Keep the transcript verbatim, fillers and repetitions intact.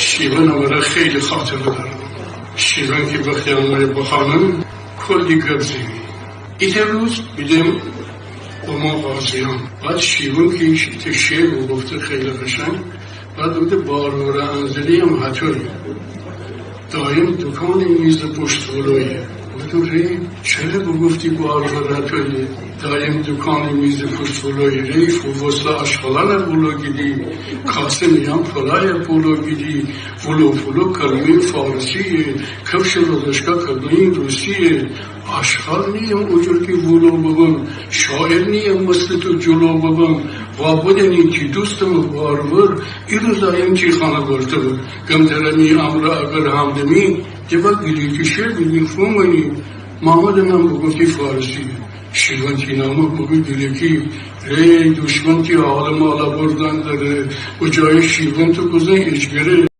شیون امره خیلی خاطره دارم. شیون کی وختی امره بخوانم، کلی گب زئیم. ایته روز بیدم اوما قاضیان. بعد شیون کی ایته شعر بوگفته خیلی قشنگ. بعد بوگفته بارور انزلی هم هتویه. دایم دوکانی میز پشت ولویه. بوگفتم ری، چره بوگفتی بارور هتویه؟ دایم دوکانی میز پشت ولویه. ری، فو وسلا آشغالانه ولو گیدی، کاسه میان پلایه پلو گیدی، ولو پلو کلمهٔ فارسیه، کفش رودشکا کلمهٔ روسیه. آشغال نییم اوجور کی ولو ببم، شاعر نییم مثل تو جلو ببم. وا بدنی کی دوستم بارور، ایروز دایم چی خانه برتور. گم درمی امرا اگر همدمی، دبا گیلکی شعر بیگی فومنی. محمد نام بوگفتی فارسی، شیون تی نام بوگو گیلکی. ری، دوشمن تی حال مالا بردن دره، و جای شیون تو گزن اجگره.